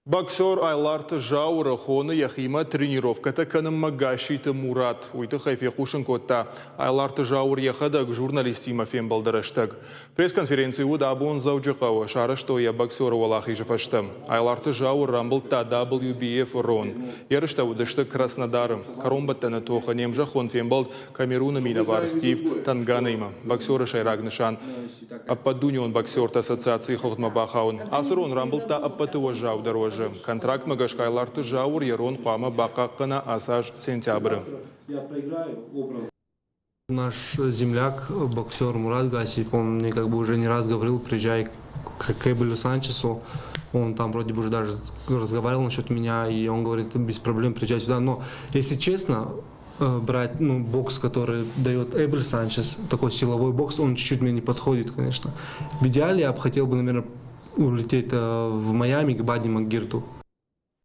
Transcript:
Боксер Айларты Зауыры хоны йӕхимӕ тренировкӕтӕ кӕнынмӕ Гасситы Мурат. Уый тыххӕй фехъусын кодта Айларты Зауыр йӕхӕдӕг журналисттимӕ фембӕлды рӕстӕг. Пресс-конференци уыд абон Дзӕуджыхъӕуы, сарӕзтой йӕ боксеры уӕлахизы фӕстӕ. Айларты Зауыр рамбылдта WBF-ы рон. Ерыстӕ уыдысты Краснодары. Кӕронбӕттӕны тохы не мзӕххон фембӕлд Камеруны минӕвар Стив Танганаимӕ. Боксеры сӕйраг нысан Ӕппӕтдунеон боксерты ассоциацийы хыгъдмӕ бахауын. Ацы рон рамбылдта ӕппӕты уӕззаудӕр уӕзы. Контрактмӕ гӕсгӕ Айларты Зауыр йӕ рон хъуамӕ бахъахъхъӕна ацы аз сентябры. Наш земляк, боксер Мурат Гасиев, он мне как бы уже не раз говорил, приезжай к Эбелю Санчесу. Он там вроде бы уже даже разговаривал насчет меня, и он говорит, без проблем приезжай сюда. Но, если честно, брать, ну, бокс, который дает Эбель Санчес, такой силовой бокс, он чуть-чуть мне не подходит, конечно. В идеале я бы хотел бы, наверное, улететь в Майами к Бадди Макгирту.